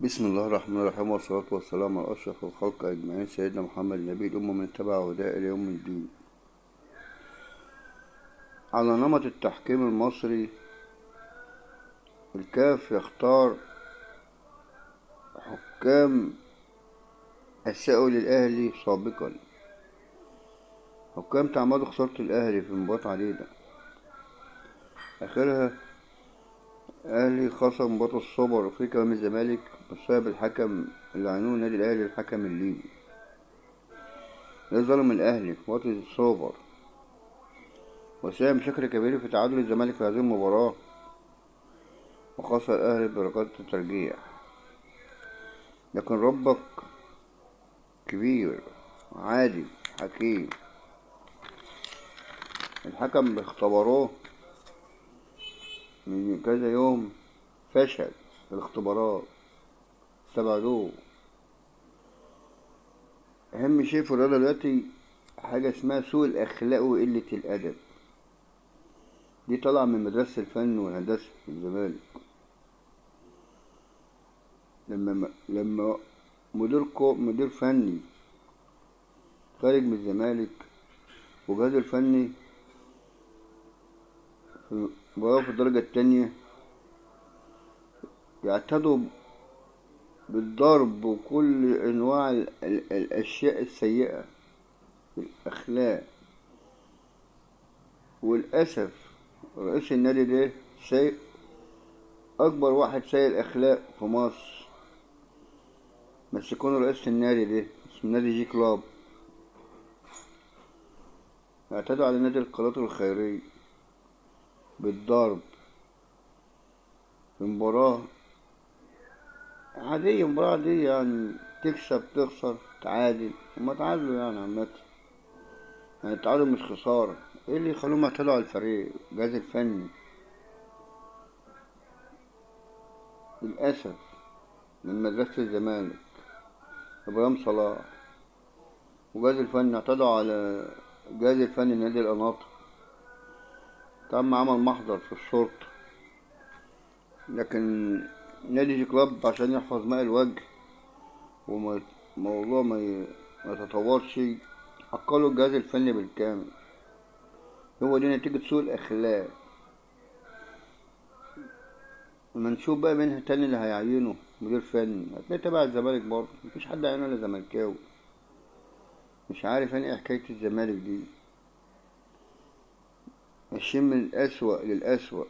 بسم الله الرحمن الرحيم، والصلاة والسلام على أشرف الخلق أجمعين، سيدنا محمد النبي الأمة من تبع هداه إلى يوم الدين. على نمط التحكيم المصري، الكاف يختار حكام أساءوا للأهلي سابقا، حكام تعمدوا خسارة الأهلي في مباريات عديدة، آخرها الأهلي خسر مباراة السوبر أفريقيا أمام الزمالك بسبب الحكم اللي عينوه النادي الأهلي، الحكم الليبي. ده ظلم الأهلي في مباراة السوبر وساهم بشكل كبير في تعادل الزمالك في هذه المباراة، وخسر الأهلي بركلات الترجيح. لكن ربك كبير عادل حكيم، الحكم اختبروه من كذا يوم، فشل في الاختبارات، استبعدوه. أهم شيء في الرياضة دلوقتي حاجة اسمها سوء الأخلاق وقلة الأدب، دي طالعة من مدرسة الفن والهندسة في الزمالك. لما مدير فني خارج من الزمالك وجهازه الفني في مباراة في الدرجة التانية يعتدوا بالضرب وكل أنواع الأشياء السيئة في الأخلاق. وللأسف رئيس النادي ده سيء، أكبر واحد سيء الأخلاق في مصر، مسكونه رئيس النادي ده اسمه نادي جي كلاب. اعتدوا على نادي القناطر الخيرية بالضرب في مباراة عادية، مباراة عادية يعني تكسب تخسر تعادل، هما تعادلوا يعني عامة، يعني التعادل مش خسارة. ايه اللي يخلوهم يعتدوا على الفريق الجهاز الفني؟ للأسف من مدرسة الزمالك إبراهيم صلاح وجهاز الفني اعتدوا على الجهاز الفني نادي القناطر، تم عمل محضر في الشرطة. لكن نادي جي كلاب عشان يحفظ ماء الوجه وموضوع ما يتطورش عقلوا الجهاز الفني بالكامل. هو دي نتيجة سوء الأخلاق. لما نشوف بقى منها تاني اللي هيعينه مدير فني هتلاقي تبع الزمالك برضه، مفيش حد عينه الا زملكاوي. مش عارف انا ايه حكاية الزمالك دي، ماشيين من الأسوأ للأسوأ.